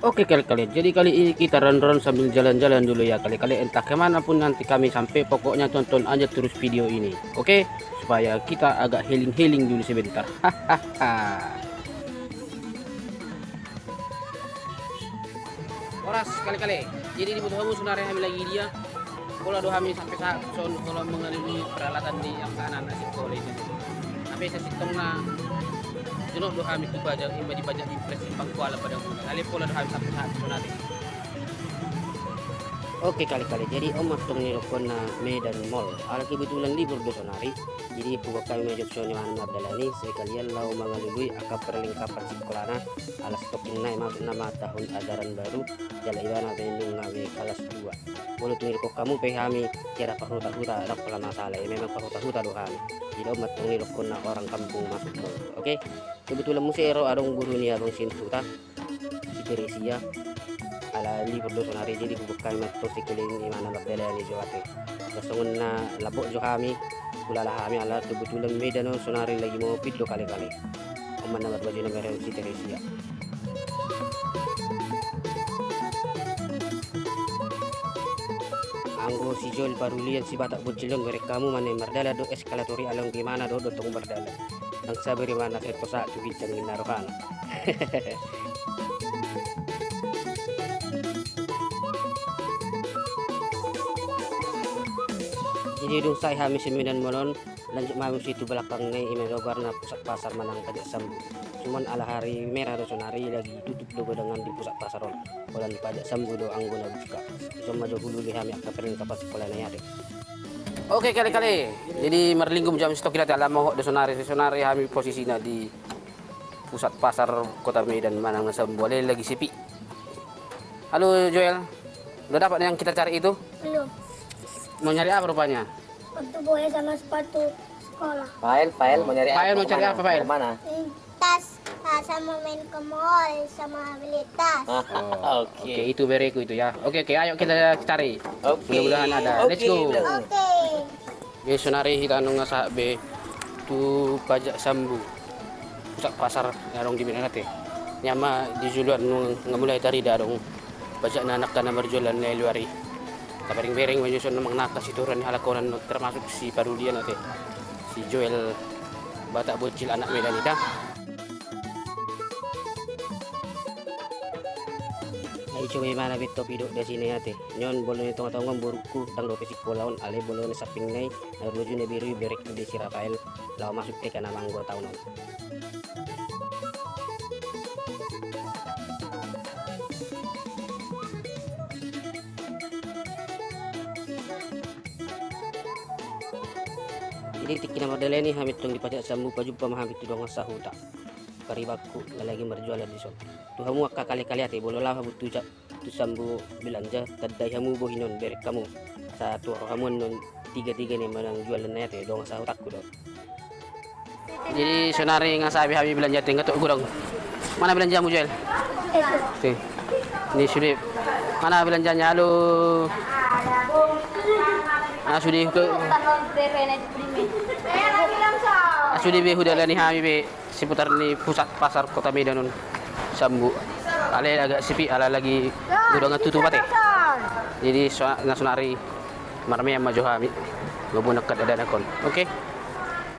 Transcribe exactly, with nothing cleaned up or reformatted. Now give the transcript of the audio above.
Oke, kale-kale. Jadi kali ini kita ron-ron sambil jalan-jalan dulu ya, kale-kale. Entah kemana pun nanti kami sampai, pokoknya tonton aja terus video ini. Oke? Supaya kita agak healing-healing dulu sebentar. Hahaha. Horas, kale-kale. Jadi diboto hamu sonari hami lagi dia. Pola do hami sampe sahat tu son, pola mangalului peralatan ni angka anak-anak sikola i. Tapi sasintongna jonok do hami tu pajak, ima di pajak Impres Simpang Kuala Padang Mulia. Alai pola do hami sampe sahat tu son ate. Oke, kale-kale. Jadi on ma tong nidokhonna Medan Mall. Ala kebetulan libur do sonari. Jadi huboan hami ma jolo songon i, manang mardalani sekalian laho mangalului angka perlengkapan sikolana. Ala stocking nai, maksudna ma tahun ajaran baru. Jala ibana pe nunga be kalas dua. Molo tung didokhon hamu pe hami, kira parhuta-huta, ndang pola masalah, ya memang parhuta-huta do hami. Jadi on ma tong nidokhonna orang kampung masuk mall. Oke. Kebetulan muse ro adong guru ni abang sian huta, si Teresia. Ala libur do sonari, jadi huboan hami ma tong sekeliling, imana mardalani jo ate. Songon na lambok jo hami, hulala hami, ala kebetulan Medan on sonari lagi mopit do, kale-kale. On ma na marbaju na merah on, si Teresia. Anggo si Joel Parulian, si Batak Bocil on, bereng hamu ma na mardalan dohot eskalator i, ala nunga imana dohot do tong mardalan. Ndang sabar imana sai sahat tu ginjang ni na rohana. Jadi dung sae hami sian Medan Mall on, lanjut ma hami muse tu belakang nai, ima do goarna Pusat Pasar manang Pajak Sambu. Cuman ala hari merah do sonari, lagi tutup do godangan di Pusat Pasar on. Holan Pajak Sambu do anggo na buka. Dison ma jo hulului hami angka perlengkapan sikolana i ate. Oke, kale-kale. Jadi marlinggomi jo hami, stop kita, ala mohop do sonari, sonari hami posisina di Pusat Pasar Kota Medan manang na Sambu, alai lagi sepi. Halo Joel, udah dapat yang kita cari itu? Belum. Mau nyari apa rupanya? Sepatu bola sama sepatu sekolah. Pael, Pael, mau nyari apa? Pael mau cari apa, Pael? Mau kemana? Hmm, tas, ah, sama main ke mall, sama beli tas. Ah, oke. Oke, itu bereku itu ya. Oke, oke, ayo kita cari. Oke. Mudah-mudahan ada. Let's go. Oke. Oke. Jadi sonari hita nunga sahat be tu Pajak Sambu, Pusat Pasar na adong di Medan ate. Nian ma di joloan, nunga mulai tarida adong pajak ni angka na marjualan na di luar i. Tabereng-bereng ma jo dison, manang angka sitoran ni halak on, termasuk si Parulian ate, si Joel Batak Bocil anak Medan i da. Ai coba imana be topi dohot dasi nai ate. Nian on, boru ni tonga-tonga on borungku, ndang dope sikola on, alai boru ni samping nai, na baju na biru i berengku be, si Rafael, laho masuk T K na maanggo taon on. Jadi tingki na mardalani hami tong di Pajak Sambu, pajumpa ma hami tu dongan sahuta, karibanku, na lagi marjualan dison. Tu hamu angka kale-kale ate, molo laho hamu tu ja-, tu Sambu belanja, tandai hamu bohi on, bereng hamu. Asa tuat rohamu annon tiga-tiga ni manang jualan nai ate, dongan sahutakku do. Jadi sonari nga sae be hami belanja, tinggal tu godang. Mana belanjamu, Joel? Oke. Ini sudah. Mana belanjanya? Halo. Ah, sudah ke. Ah, sudah be hudalani hami be seputar ni Pusat Pasar Kota Medan on, Sambu. Alai agak sepi, ala lagi godang tutup ate. Jadi so-, nga sonari marmeam ma jo hami. Ngomong angka dadanak on. Oke.